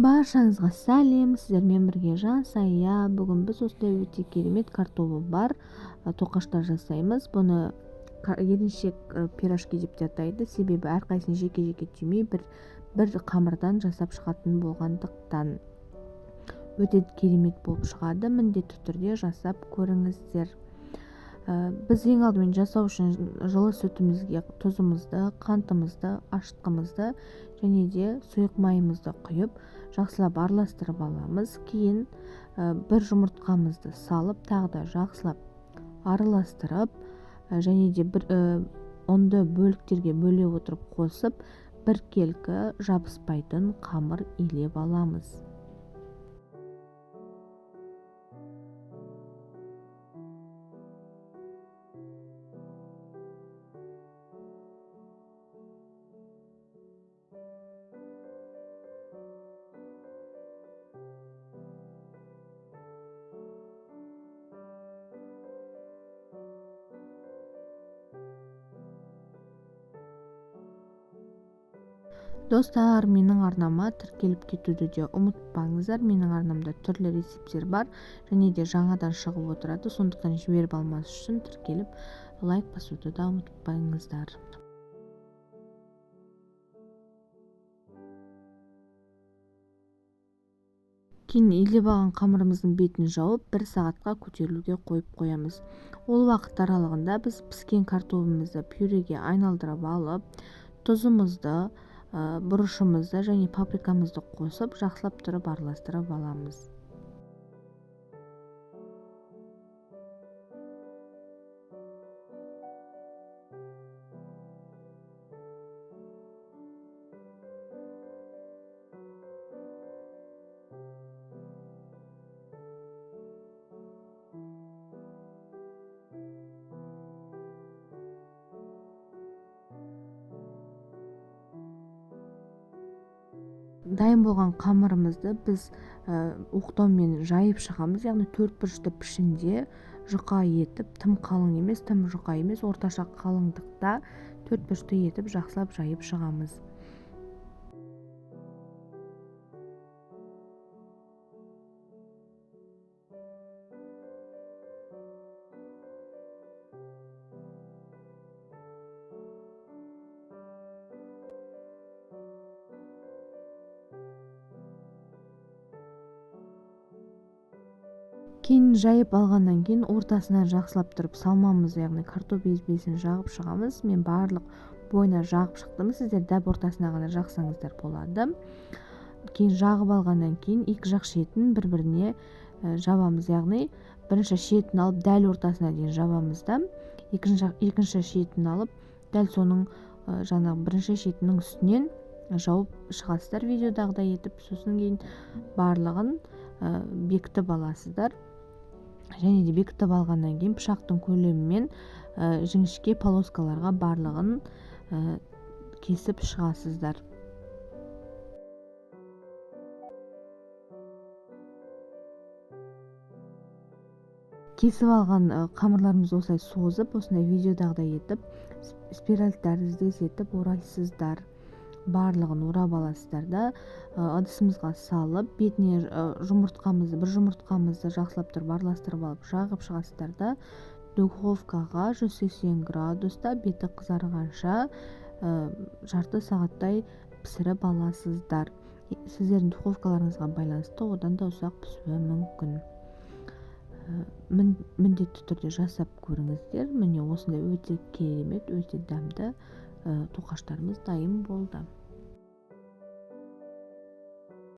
Баршаңызға сәлем, сіздермен бірге Жансая. Бүгін біз осындай өте керемет картобы бар тоқаштар жасаймыз. Бұны еріншек пирожки деп те атайды, себебі әрқайсысын жеке-жеке түймей бір қамырдан жасап шығатын болғандықтан өте керемет болып шығады. Міндетті түрде жасап көріңіздер. Біз ең алдымен жасау үшін жылы сүтімізге тұзымызды, қантымызды, ашытқымызды және де сұйық майымызды құйып, жақсылап араластырып аламыз. Кейін бір жұмыртқамызды салып, тағы да жақсылап араластырып, және де бір ұнды бөліктерге бөле отырып қосып, біркелкі жабыспайтын қамыр илеп аламыз. Достар, менің арнама тіркеліп кетуді де ұмытпаңыздар. Менің арнамда түрлі рецепттер бар және де жаңадан шығып отырады. Сондықтан жіберіп алмас үшін тіркеліп, лайк басуды да ұмытпаңыздар. Кейін илеп алған қамырымыздың бетін жауып, бір сағатқа көтерілуге қойып қоямыз. Ол уақыт аралығында біз піскен картобымызды пюреге айналдырып алып, тұзымызды, бұрышымызды және паприкамызды қосып, жақсылап тұрып араластырып аламыз. Дайын болған қамырымызды біз оқтаумен жайып шығамыз, яғни төрт бұрышты пішінде жұқа етіп, тым қалың емес, тым жұқа емес, орташа қалыңдықта төрт бұрышты етіп жақсылап жайып шығамыз. Кейін жайып алғаннан кейін ортасына жақсылап тұрып салмамыз, яғни картоп езбесін жағып шығамыз. Мен барлық бойына жағып шықтым, сіздер дәп ортасына ғана жақсаңыздар болады. Кейін жағып алғаннан кейін екі жақ шетін бір-біріне жабамыз, яғни бірінші шетін алып дәл ортасына дейін жабамыз да, екінші шетін алып дәл соның жаңағы бірінші шетінің үстінен жауып шығасыздар видеодағыдай етіп. Сосын кейін барлығын бекітіп аласыздар. Және де бекітіп алғаннан кейін пышақтың көлемімен жіңішке полоскаларға барлығын кесіп шығасыздар. Кесіп алған қамырларымызды осылай созып, осындай видеодағыдай етіп, спираль тәріздес етіп орайсыздар. Барлығын орап аласыздар да, ыдысымызға салып, бетіне жұмыртқамызды, бір жұмыртқамызды жақсылап тұрып араластырып алып жағып шығасыздар да, духовкаға 180 градуста беті қызарғанша жарты сағаттай пісіріп аласыздар. Сіздердің духовкаларыңызға байланысты одан да ұзақ пісуі мүмкін. Міндетті түрде жасап көріңіздер. Міне осындай өте керемет, өте дәмді тоқаштарымыз дайын болды.